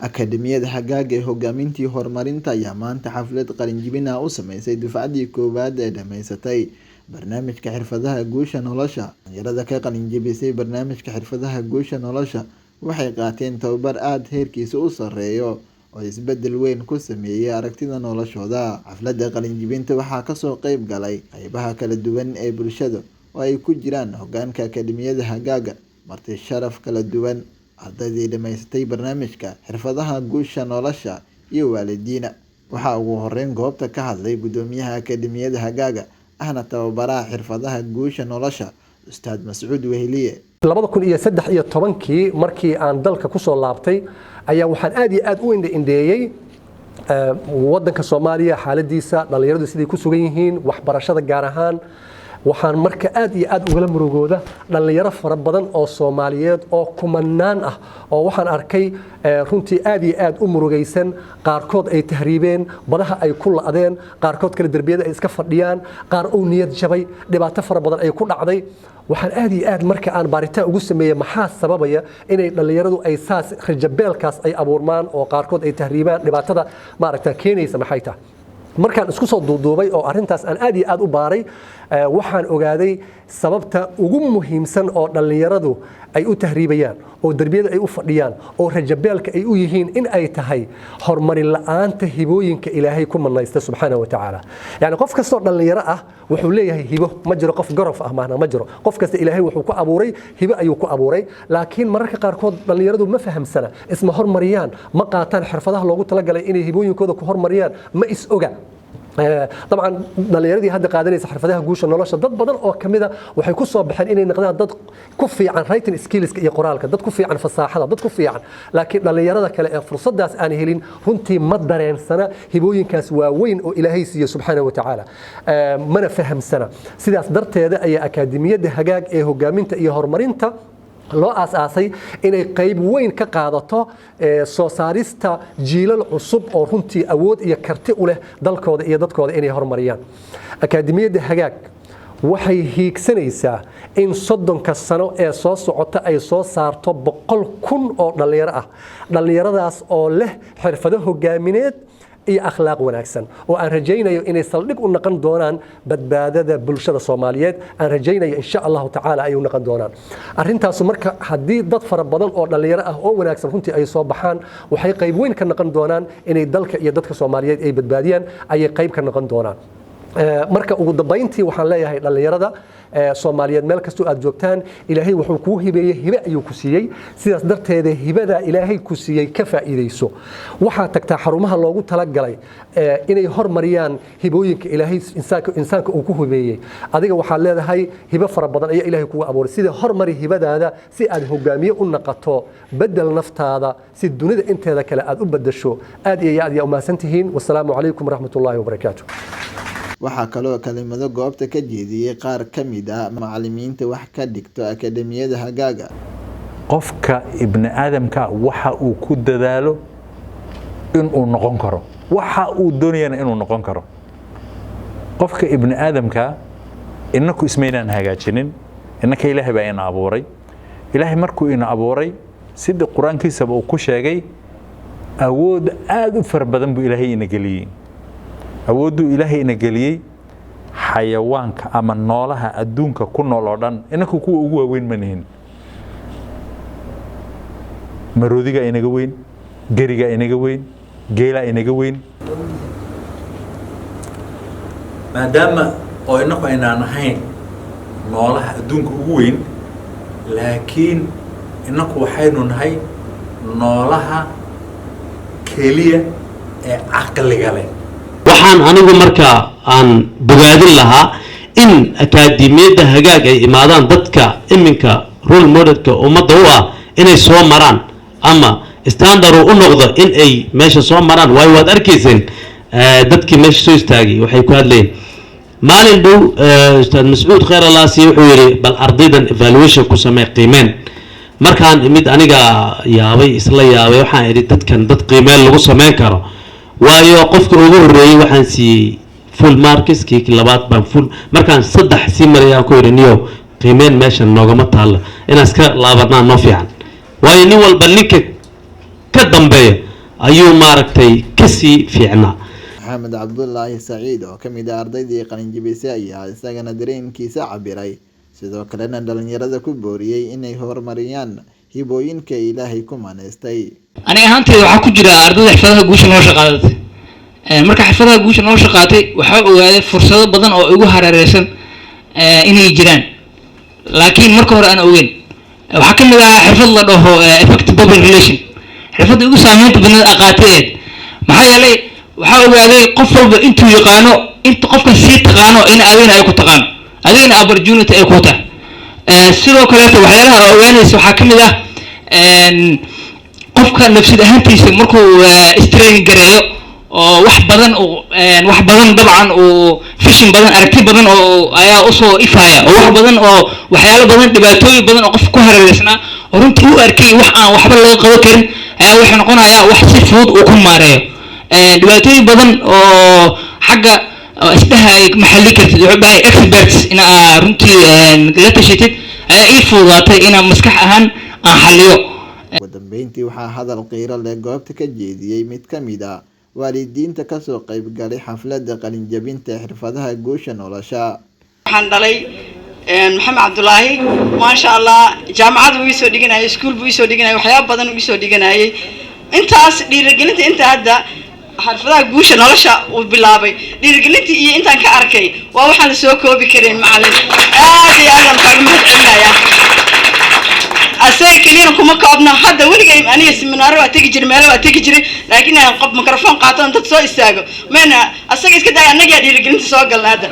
Akadeemiyada Hagaaga ee Hoggaaminta iyo Horumarinta ayaa maanta xaflad qalin-jabin ah u sameysay dufcadii koowaad ee dhamaysatay barnaamijka Xirfadaha Guusha Nolosha. Dhalinyarada ka qalin jabisay barnaamijka Xirfadaha Guusha Nolosha waxay qaateen tababar aad heerkiisu u sarreeyo oo isbeddel weyn ku sameeyay aragtida noloshooda. Xafladda qalin-jabinta waxaa kasoo qayb galay qaybaha kala duwan ee bulshada oo ay ku jiraan hoggaanka Akadeemiyada Hagaaga, marti sharaf kala duwan, ardaydii dhamaysatay barnaamijka Xirfadaha Guusha Nolosha, iyo waalidiin. Waxaa ugu horeyn goobta ka hadlay guddoomiyaha Akadeemiyada Hagaaga, ahna tababaraha Xirfadaha Guusha Nolosha, Ustaad Mascuud Weheliye. 2013-kii markii aan dalka ku soo laabtay ayaa waxaan aad iyo aad u indha-indheeyey wadanka Soomaaliya, xaaladiisa, dhallinyaradu siday ku sugan yihiin, waxbarashada gaar ahaan. Waxaan marka aad iyo aad ugala murugooda dhallinyaro fara badan oo Soomaaliyeed oo kumanaan ah oo waxaan arkay runtii aad iyo aad u murugaysan. Qaarkood ay tahriibeen, badaha ay ku la'deen, qaarkood kale derbiyada ay iska fadhiyaan, qaar uu niyad jabay, dhibaato fara badan ay ku dhacday. Waxaan aad iyo aad marka aan baaritaan ugu sameeyey maxaa sababaya inay dhallinyaradu ay saas rajabeelkaas ay abuurmaan oo qaarkood ay tahriibaan, dhibaatada maaragta keenaysa maxay tahay. Markaan isku soo duuduubay oo arrintaas aan aad iyo aad u baaray, waxaan ogaaday sababta ugu muhiimsan oo dhallinyaradu ay u tahriibayaan oo derbiyada ay u fadhiyaan oo rajabeelka ay u yihiin in ay tahay horumarin la'aanta hibooyinka Ilaahay ku manaysta subxaana wa tacaala. Yani qof kastoo dhallinyaro ah wuxuu leeyahay hibo. Ma jiro qof gorof ah, maahna ma jiro. Qof kasta Ilaahay wuxuu ku abuuray hibo ayuu ku abuuray, laakiin mararka qaarkood dhallinyaradu ma fahamsana, isma hormariyaan, ma qaataan xirfadaha loogu talagalay inay hibooyinkooda ku hormariyaan, ma is oga. Dabcan dhalinyaradii hadda qaadanaysa Xirfadaha Guusha Nolosha, dad badan oo kamida waxay ku soo baxeen inay noqdaan dad ku fiican writing skillska iyo qoraalka, dad ku fiican fasaaxada, dad ku fiican. Laakiin dhalinyarada kale ee fursadaas aan helin runtii ma dareensana hibooyinkaas waaweyn oo Ilaahay siiyo subxaana wa tacaala, mana fahamsana. Sidaas darteeda ayaa Akaademiyadda Hagaag ee Hogaaminta iyo Horumarinta loo aasaasay inay qayb weyn ka qaadato soo saarista jiilal cusub oo runtii awood iyo karti u leh dalkooda iyo dadkooda inay horumariyaan. Akaademiyadda Hagaag waxay hiigsanaysaa in 30-ka sano ee soo socota ay soo saarto 100,000 oo dhallinyaro ah, dhallinyaradaas oo leh xirfado hogaamineed iyo akhlaaq wanaagsan, oo aan rajaynayo inay saldhig u noqon doonaan badbaadada bulshada Soomaaliyeed. Aan rajaynayo insha Allahu tacaala ay u noqon doonaan arrintaasu. Marka haddii dad fara badan oo dhallinyaro ah oo wanaagsan runtii ay soo baxaan, waxay qayb weyn ka noqon doonaan inay dalka iyo dadka Soomaaliyeed ay badbaadiyaan ayay qayb ka noqon doonaan. Marka ugu dambayntii waxaan leeyahay dhallinyarada Soomaaliyeed, meel kastoo aad joogtaan, Ilaahay wuxuu kuu hibeeyey hibe ayuu ku siiyey. Sidaas darteeda hibada Ilaahay ku siiyey ka faa'iidayso. Waxaad tagtaa xarumaha loogu talagalay inay hormariyaan hibooyinka Ilaahay insaanka uu ku hibeeyey. Adiga waxaad leedahay hibo fara badan ayaa Ilaahay kugu abuuray. Sida hormari hibadaada si aad hogaamiye u naqato. Bedel naftaada si dunida inteeda kale aad u bedesho. Aad iyo aad ayaa umahadsan tihiin. Wasalaamu calaykum waraxmatullaahi wabarakaatu. Waxaa kaloo kelimado goobta ka jeediyay qaar ka mid ah macallimiinta wax ka dhigta Akadeemiyada Hagaaga. Qofka ibni aadamka waxa uu ku dadaalo inuu noqon karo, waxa uu doonayana inuu noqon karo. Qofka ibni aadamka inaku ismaynaan hagaajinin, innaka Ilaahay baa ina abuuray. Ilaahay markuu ina abuuray, sidii Qur-aankiisaba uu ku sheegay, awood aada u fara badan buu Ilaahay ina geliyey. Awoodduu Ilaahay ina geliyey, xayawaanka ama noolaha adduunka ku nool oo dhan inaku kuwa ugu waaweyn ma nihin. Maroodigaa inaga weyn, gerigaa inaga weyn, geelaa inaga weyn. Maadaama oo inaku aynaan ahayn noolaha adduunka ugu weyn, laakiin inaku waxaynu nahay noolaha keliya ee caqliga leh. Waxaan anigu markaa aan bogaadin lahaa in Akaademiyadda Hagaag ay imaadaan dadka iminka role modelka ummadda u ah inay soo maraan ama standard u noqdo in ay meesha soo maraan. Waayo, waad arkayseen dadkii meesha soo istaagay waxay ku hadlayeen maalin dhow. Ustaad Mascuud kheyr alaasi wuxuu yidhi, "Bal ardaydan evaluation ku samee, qiimeen." Markaan imid aniga yaabay, isla yaabay. Waxaan idhi, "Dadkan dad qiimeen lagu sameyn karo?" Waayo, qofka ugu horreeyey waxaan siiyey full marks, kii labaad baan full, markaan saddex sii marayaan ku yidhi, "Niyow, qiimeen meeshan noogama taalla, inaan iska laabanaa noo fiican." Waayo, nin walba ninka ka dambeeya. Ayuu maaragtay kasii fiicnaa. Maxamed Cabdulaahi Saciid oo ka mid ah ardaydii qalinjibisay ayaa isagana dareenkiisa cabiray, sidoo kalena dhalinyarada ku booriyey inay horumariyaan hibooyinka Ilaahay ku manaystay. Aniga ahaanteyda waxaa ku jira ardayda xirfadaha guusha nolosha qaadatay. Marka xirfadaha guusha nolosha qaatay, waxaa ogaaday fursado badan oo igu hareereysan inay jiraan, laakiin marka hore aan ogeyn. Waxaa ka mid ahaa xirfad la dhaho effective public relation, xirfadda igu saameynta badneed aqaateed. Maxaa yeelay, waxaa ogaaday qof walba intuu yaqaano, inta qofka sii taqaano, in adigana ay ku taqaano, adigana opportunity ay ku tahay. Sidoo kaleeto waxyaalaha aa ogaanaysa waxaa ka mid ah qofka nafsad ahaantiisa markuu training gareeyo oo wax badan uu wax badan, dabcan uu vision badan, aragti badan oo ayaa usoo ifaya, oo wax badan oo waxyaalo badan, dhibaatooyin badan oo qofka ku hareereysnaa oo runtii u arkay wax aan waxba laga qaban karin ayaa wuxuu noqonayaa wax si fudud uu ku maareeyo. Dhibaatooyin badan oo xagga oo isdhaha ay ma xallin kartid, wuxuu baahay experts in aa runtii la tashatid, ayaa ii fududaatay inaan maskax ahaan aan xalliyo. Ugu dambeyntii, waxaa hadal qiiro leh goobta ka jeediyey mid ka mid ah waalidiinta kasoo qayb galay xafladda qalinjabinta xirfadaha guusha nolosha. Waxaan dhalay Maxamed Cabdulaahi. Maasha Allah, jaamacad buu iisoo dhiganayay, iskuul buu iisoo dhiganayay, waxyaaba badan uu iisoo dhiganayay. Intaas dhiirigelinta, inta hadda xirfadaha guusha nolosha uu bilaabay, dhiirigelintii iyo intaan ka arkay waa waxaan la soo koobi karin. Macalin, aad iyo aadaan kaaga mahad celinaya. Asaga keliyana kuma koobna. Hadda weligay aniga seminaaro waa tegi jiray, meelo waa tegi jiray, laakiin aan qof microphone qaato on dad soo istaago mayna. Asaga iska daaya, annagaa dhiirigelinta soo galna hadda.